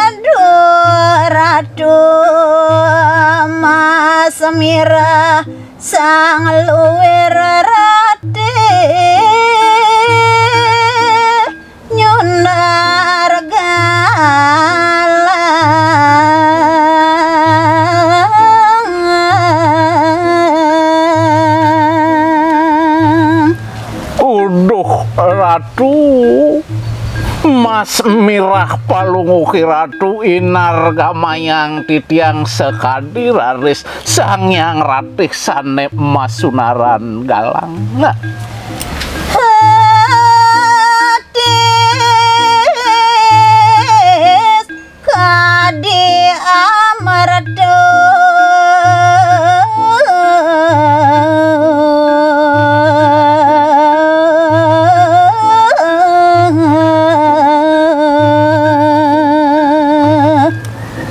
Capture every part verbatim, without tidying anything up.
Aduh, Ratu Mas Mirah, sang luwir ratih nyundar galang. Uduh, Ratu, Mas Mirah Palungguh Ratu, inargamayang titiang sakadi raris Sang Hyang Ratih sané masunaran galang. Nah. Hatis kadi amerta.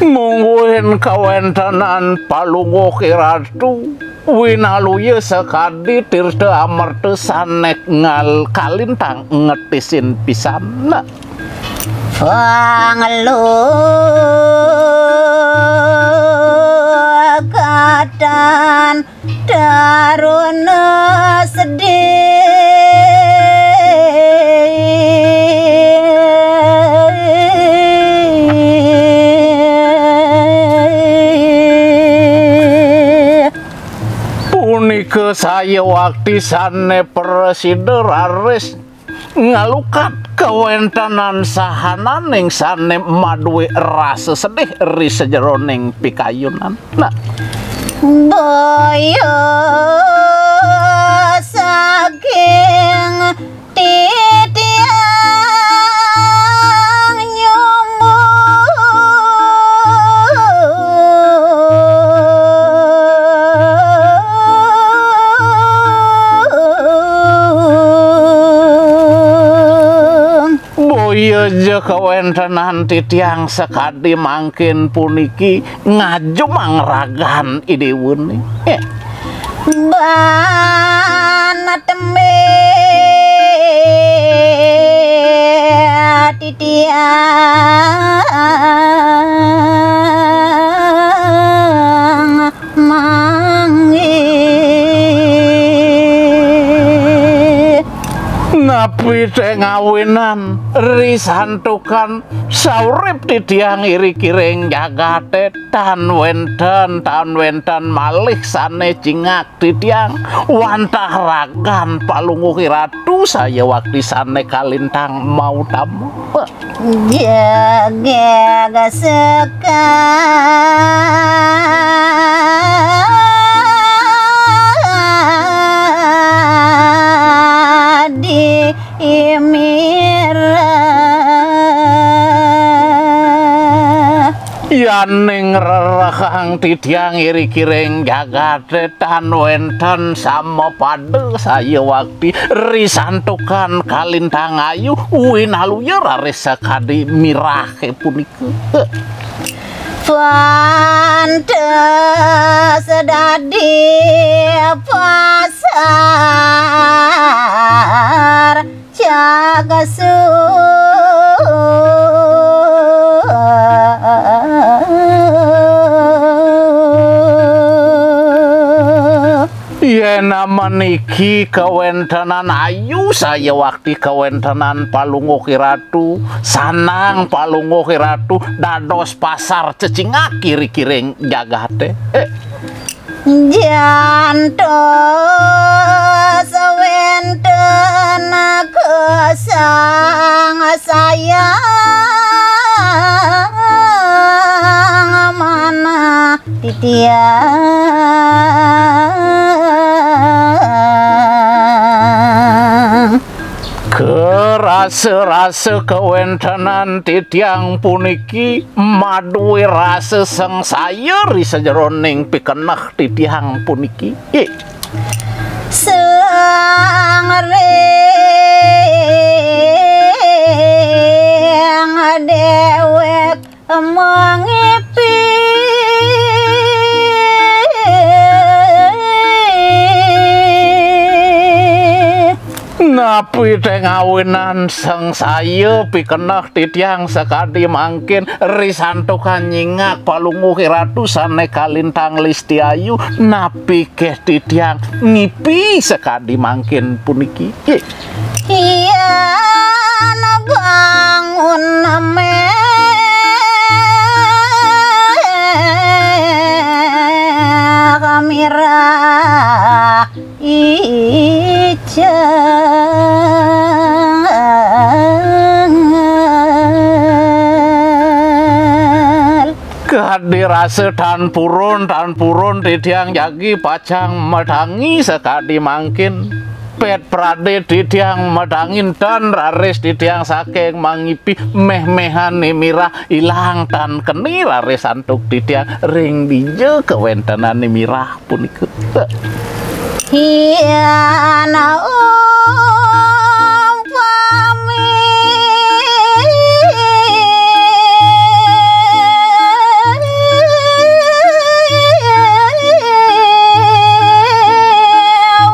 Mungguing kawéntenan Palungguh Ratu, winaluya sakadi tirta amerta sané ngal kalintang ngetisin pisan. Pangluh katan taruna sedih. Punika sayuwakti sané prasida raris ngalukat kawéntenan sahananing sané madué rasa sedih ri sajeroning pikayunan. Nah. Boya saking titiang nyumbung. Boya ja kawéntenan titiang sakadi mangkin puniki ngajumang ragan idéwané. Eh. Ban tembé titiang manggih. Napi té ngawinan ri santukan saurip titiang iri kiring jagaté tan wénten, tan wénten malih sané cingak titiang wantah ragan Palungguh Ratu sayuwakti sané kalintang mautama. Jegég sekadi mirah. Yaning rerehang titiang iri kiring jagaté tan wénten samapada sayuwakti ri santukan kalintang ayu winaluya raris sakadi mirahé punika. Pantes dadi pasar Cagasu. Yén amaniki kawéntenan ayu sayuwakti kawéntenan Palungguh Ratu, sanang Palungguh Ratu dados pasar cecingak iri kiring jagaté. Eh. Jantos wénten kesang sayang manah titiang. Karasa-rasa kawéntenan titiang puniki madué rasa sangsaya ri sajeroning pikeneh titiang puniki. Ih. Sang ring Napi té ngawinan sangsaya pikeneh titiang sakadi mangkin, ri santukan nyingak Palungguh Ratu sané kalintang listi ayu, napi ké titiang ngipi sakadi mangkin puniki? Ih. Iya, bangun méh kamirah icel. Kadi rasa tan purun, tan purun titiang jagi pacang madangi sakadi mangkin. Pét pradé titiang madangi ten raris titiang saking mangipi méh-méhan Ni Mirah ilang tan keni raris antuk titiang ring dija kawéntenan Ni Mirah punika. Hiana umpami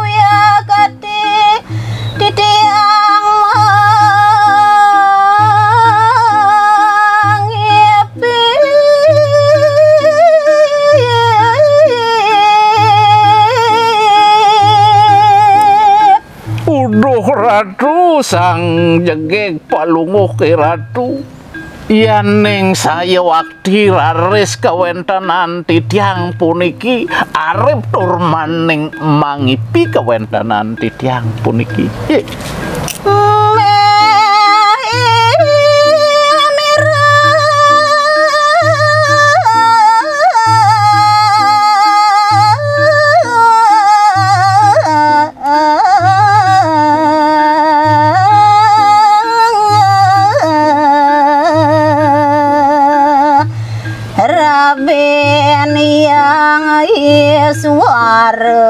wiakati titiang mangipi. Uduh Ratu, sang jegég Palungguh Ratu. Yaning saya wakti raris kawéntenan titiang puniki arep tur maning mangipi kawéntenan titiang puniki. Méh Mirah. Rabén Hyang Iswara.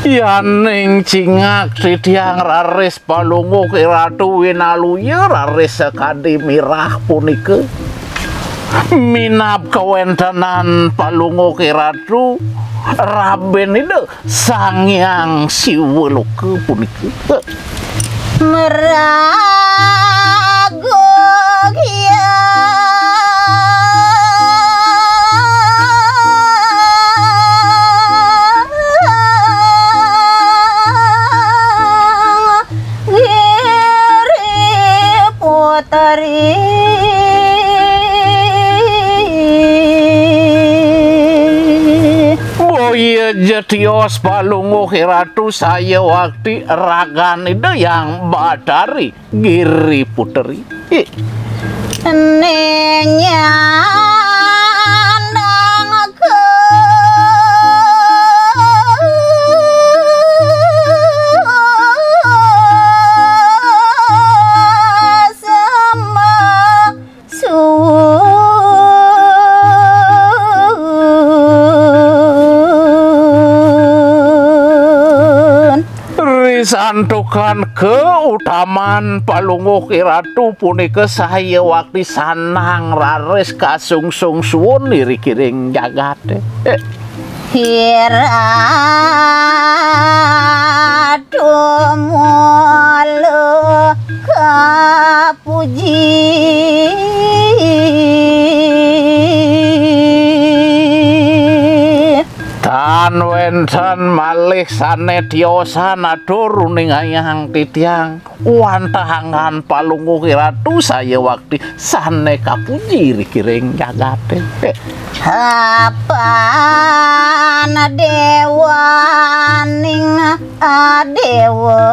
Yaning cingak titiang raris Palungguh Ratu winaluya raris sakadi Mirah punika. Minab kawéntenan Palungguh Ratu, rabén Ida Sang Hyang Siwa Loka punika. Meragung Hyang Giri Putri. Boya ja tios Palungguh Ratu, saya wakti ragan Ida Hyang Batari Giri Putri. Ih. Ning nyandang ke sembah suwun. Risantukan kautaman Palungguh Ratu punika saya wakti sanang raris kasungsung suwun irikiring jagate. Iratu mula kapuji. Tan wénten malih sané tiosan atur uningayang titiang wantah anggan Palungguh Ratu saya wakti sané kapuji rikiring jagate. Apan déwaning adéwa.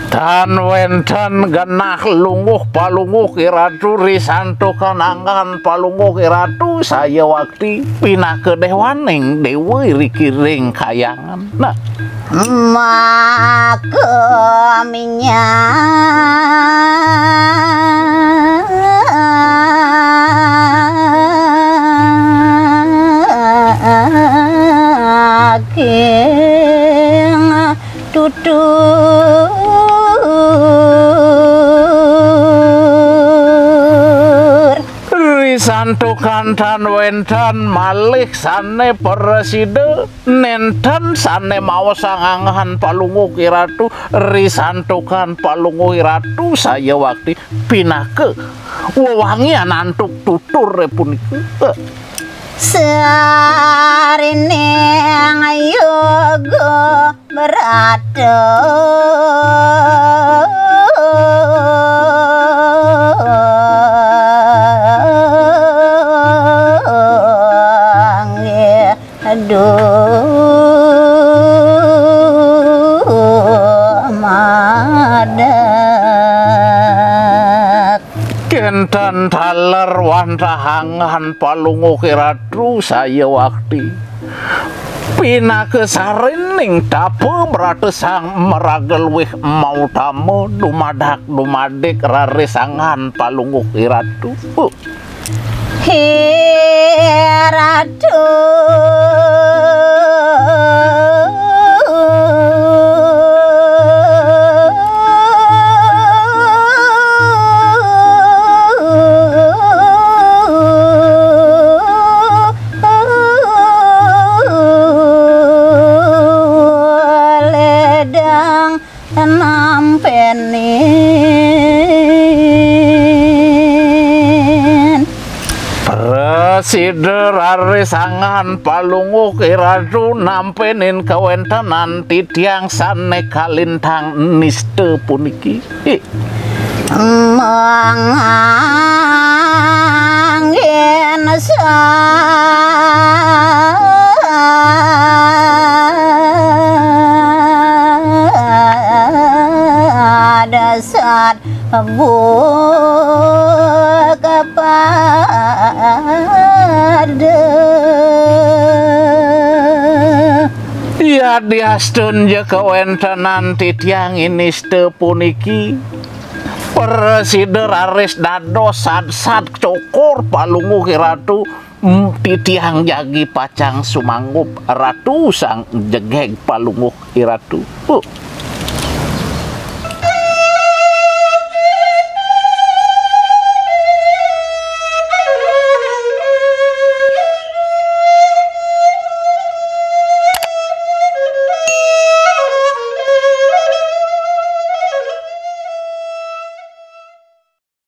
Tan wénten genah lungguh Palungguh Ratu risantukan anggan Palungguh Ratu saya wakti pinaka déwaning déwa rikiring kayangan. Nah. Maka minyak ing tutur. Ri santukan tan wénten malih sané prasida, nénten sané maosang anggahan Palungguh Iratu, ri santukan Palungguh Iratu saya wakti pinaka wewangian antuk tutur punika. Sarining yoga brata. Nggih, aduh, madak. Kénten taler wantah anggahan Palungguh Iratu saya wakti. Pinaka sarining tapa brata sang maraga luih mautama dumadak dumadik raris anggahan Palungguh Iratu. Hi Ratu. Ledang nampénin. Prasida raris anggahan Palungguh Iratu nampénin kawéntenan titiang sané kalintang nista puniki. Manganggén sada sat buka pada. Yadiastun ja kawéntenan titiang inista puniki, prasida raris dados sad-sad cokor Palungguh Iratu, mm, titiang jagi pacang sumanggup Ratu sang jegég Palungguh Iratu. Uh.